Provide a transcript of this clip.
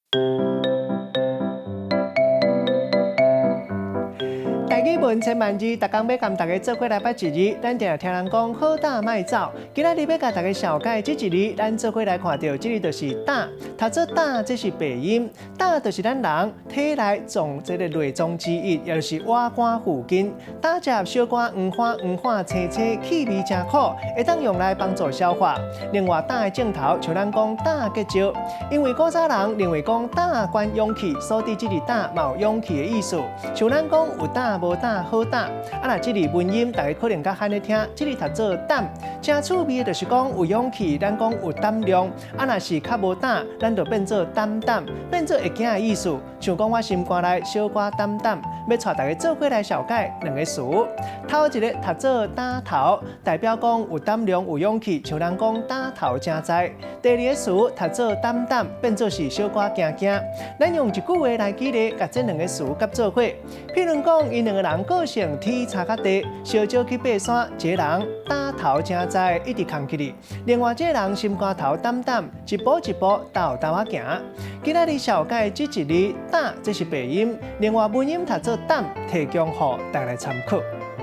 台語文千萬字，逐工欲共大家做伙來捌一字。咱定定聽人講好膽莫走。今仔日欲共大家紹介這一字，咱做伙來看著，這字就是膽。讀做膽，這是白音。膽就是咱人體內臟這个內臟之一，也就是倚肝附近。膽汁小可黃黃黃黃青青，氣味誠苦，會當用來幫助消化。另外，膽的正頭，像咱講膽結石，因為古早人認為講膽關勇氣，所以這字膽嘛有勇氣的意思。像咱講有膽無膽好膽。啊，若這字文音，大家可能較罕咧聽，這字讀做膽，誠趣味的就是講有勇氣，咱講有膽量。啊，若是較無膽，咱就變做膽膽，變做會驚的意思。像講我心肝內小可膽膽，欲帶大家做伙來紹介兩个詞。頭一个讀做膽頭，代表講有膽量、有勇氣，像人講膽頭誠在。第二个詞讀做膽膽，變做是小可驚驚。咱用一句話來舉例，共這兩个詞佮做伙。譬如講，𪜶兩个人個性天差甲地，相招去爬山，一个人膽頭誠在，一直囥起哩；另外一个人心肝頭膽膽，一步一步沓沓仔行。今仔日紹介這一字膽，這是白音；另外文音讀做膽，提供予大家來參考。